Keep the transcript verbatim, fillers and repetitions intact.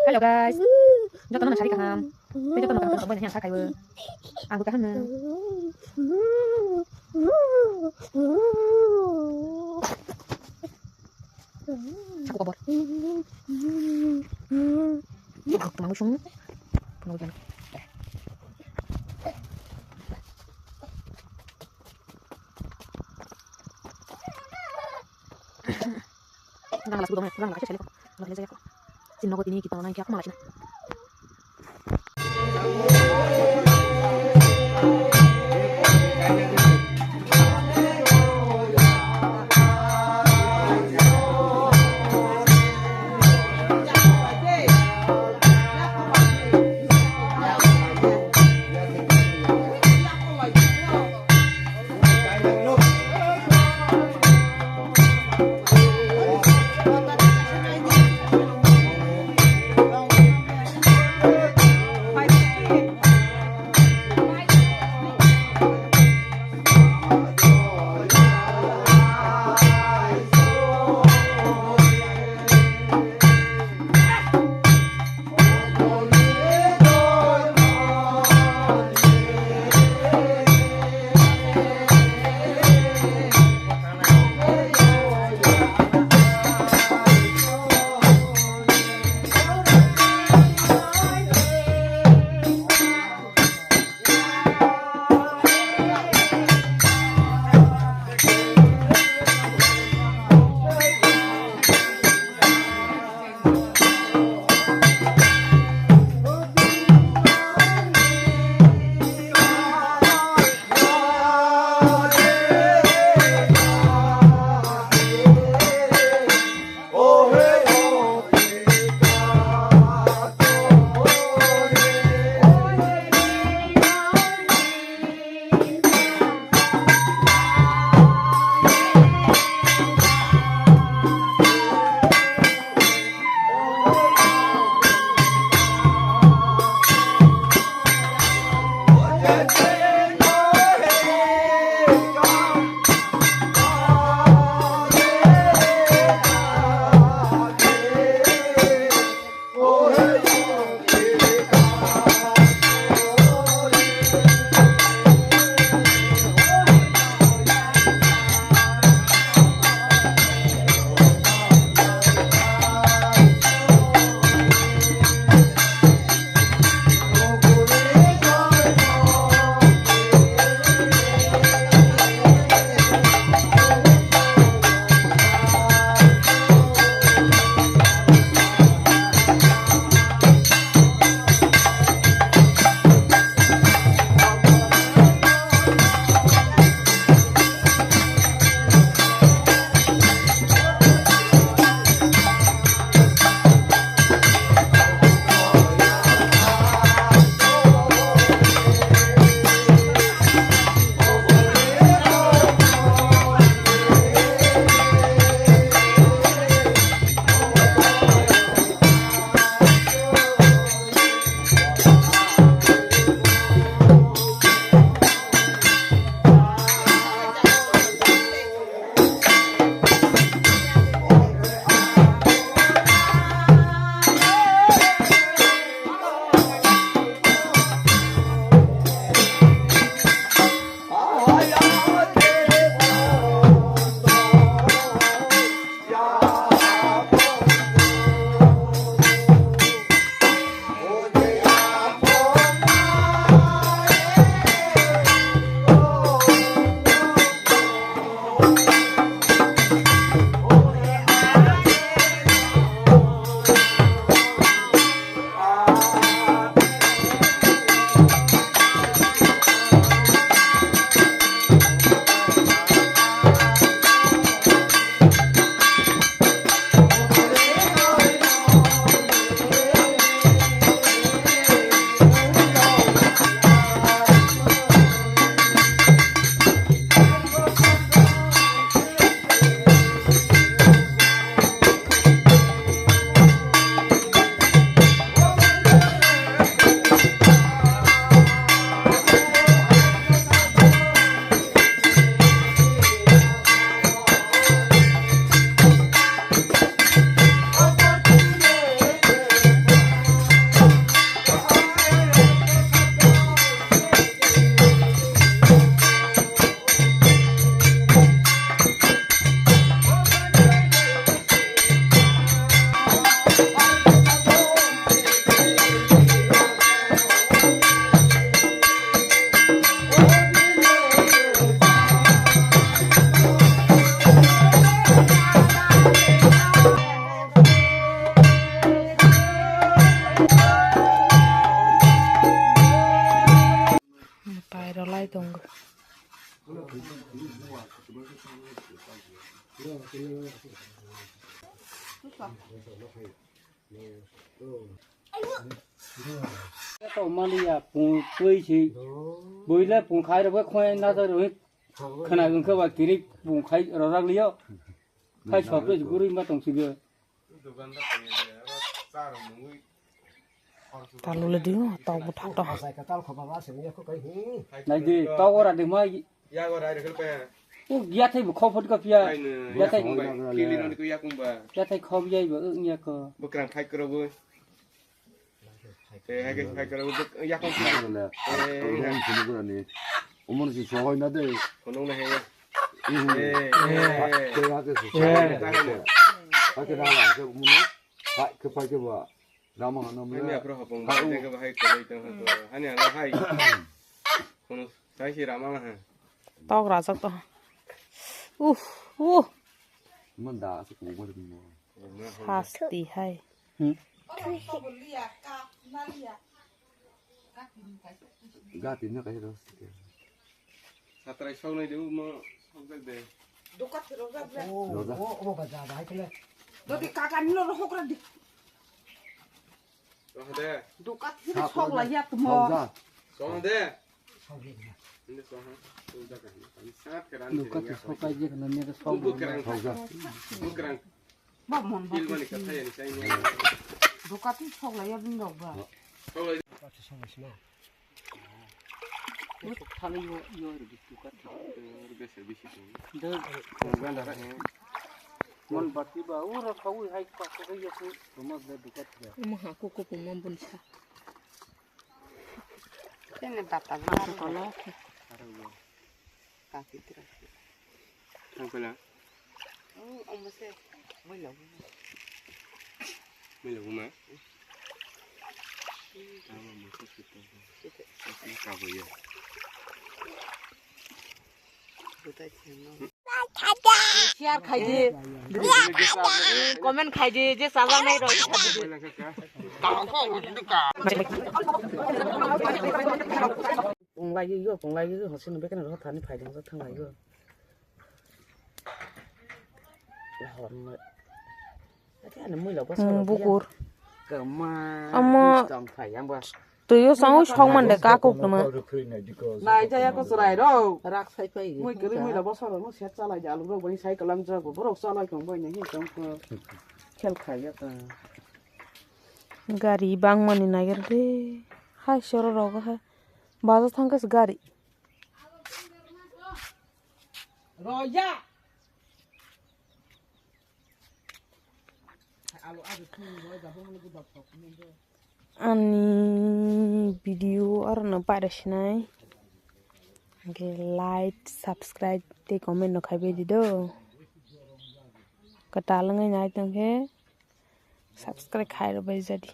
Hello guys. Jotono no sari kaham. Tei jotono kaham kaham bai nang kha khaibo. Ang bo kaham no. Aku kabor. Tumang sung. Tumang sung. Rang la sugu dong, rang la kaisa sele ko. Rang la sele ko. Sin nogo tini kita nang kya kuma la sina. Tongmani ya pung twi si. Boila pung khai rok khoi na da roi. Khana wngkha ba kiri pung khai rok rak liyo. Khai sokle guri ma tong sige. Talule dio, tau bwthak to. Nai di, tau ora di mai. Yago rai rwkhe paya. O yathai bo khok phot ka phiya. Yathai. Kili noni ko yakung ba. Yathai khok yai bo wng ya ko. Bwkrang phai kro bo. Eh, hai ke phai kro bo yakung kili. Eh, kili. Umon si sohoi na de. Khunung na he. Eh, eh. Ke ha ke si. Eh. Ha ke na ha ke umon. Ha ke phai ke ba. Rama hano mle. Hani apro hapong ba de ke ba hai kolai tang ha to. Hani ano hai. Khunung. Sai si rama ha. Tok rajak to. Uff, uh. Manda se ko mo mo. Sasti hai. Hmm. Gati na kai dos. Satrai sok nai de mo sok de. Dokat rok jak le. Dokat. Oh, oh, oh, ba ja, ba hai kle. Dodi kaka ni lo hokra di. Sohde. Dukat hiri sok la ya tumo. Sohde. Sohde. Inde soha. Sohda ka. Ani sat ka ran. Dukat sokai je kana ne sok. Bu kerang. Sohda. Bu kerang. Ba mon ba. Ilmani katha yani sai ni. Dukat sok la ya bin dok ba. Sok la. Thali yo yo ri dukat. Ur bese bisi tu. Dal. Mon bati ba ura kawi hai ka ko ya ku. Tomas da dukat ya. Mo ha ko ko ko mon bun sa. Tene bata ba. Ko lo. Ka kitra. Thang pela. Oh, omo se. Moi lo. Moi lo ma. Ama mo se. Ka bo ya. Butai cheno. Share khai di. Comment khai di, je sajak nai rok. Punglai yo, punglai yo, hosini bekene ro thani phai dong thang lai yo. Hor mo. Ate ani mui lo basa. Hmm, bukur. Kama. Amo. Tong phai yang ba. Twi o sang sok man de ka kok tuma. Nai jaya ko chwrai ro. Rak sai phai. Mui kiri mui lo basa ro no set chalai ja alu ro bai sai kalam ja go. Borok chalai kong bai nai hi kong ko. Khel khai ya ta. Gari bangmani nagir de. Hai soro rogo hai. Bajo thangkhe se gari. Roya. Ani video aro no paira sinai. Hingke like, subscribe tei comment no khai bai di do. Kwtal wngwi nai tongkhe subscribe khai rw bai jadi.